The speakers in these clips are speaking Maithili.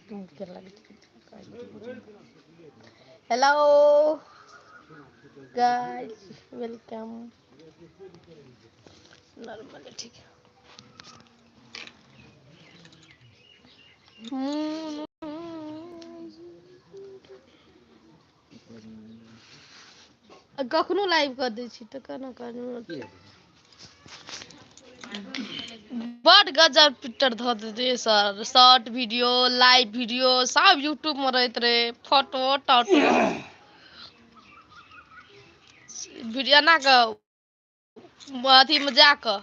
Hello guys, welcome. Normal ठीक है। कखनो लाइव कर दै छी तऽ केना करू? बड गजब पिक्चर धऽ देते sir. Short video, live video सब यूट्यूब में रहते रहे। फोटो टोटो वीडियो एना कऽ अथी में जाकऽ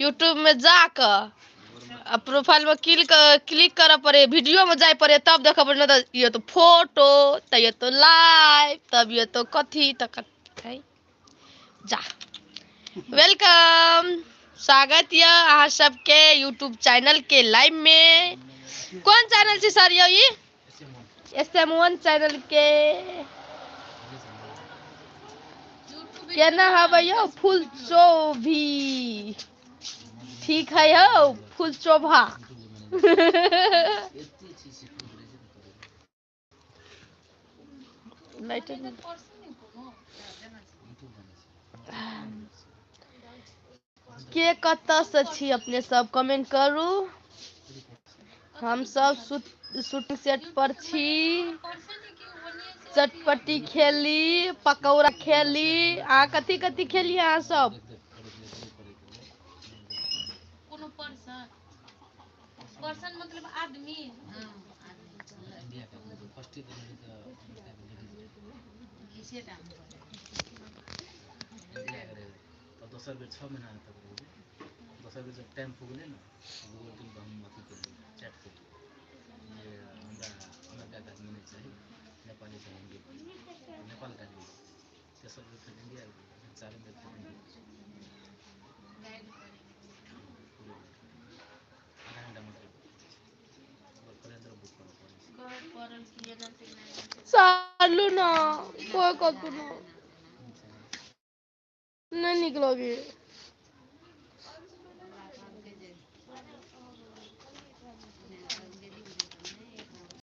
यूट्यूब में जाकऽ आ प्रोफाइल में क्लिक करऽ पड़े, वीडियो में जाय पड़े, तब देखऽ पड़े। नहीं तऽ ये तो फोटो, तऽ ये तो लाइव, तब ये तो कथी तऽ कथी। जा, welcome, स्वागत यऽ अहाँ सबके यूट्यूब चैनल के लाइव में। कौन चैनल छी सर यौ? ई SM1 channel के। केना हबै यौ? फुल चोभी ठीक है यौ, फुल चोभा। लाइट के कतऽ से छी अपने सब कमेंट करू। हम सब शूटिंग सेट पर छी। चटपटी खेली, पकौड़ा खेली। अहाँ कथी कथी खेली अहाँ सब? कोनो पर्सन, पर्सन मतलब आदमी। दोसर बेर 6 महीना तक रही। दोसर बेर जब टाइम पुगलै ने, गूगल टीम पर हम अथी केलियै, चैट केलियै जे हमरा अमेरिकाके आदमी नहि चाही, नेपाली चाही, हिंदी बाजै। नेपालके आदमी। तेसर बेर फेर इंडिया गेलियै, चारिम बेर फेर इंडिया। आधा घंटा मात्र ओकर कैलेंडर बुक करऽ पड़ै छै। कहऽ पड़ल कि एना तेना। सालू ना कोई कतू ना, नहीं नीक लगे।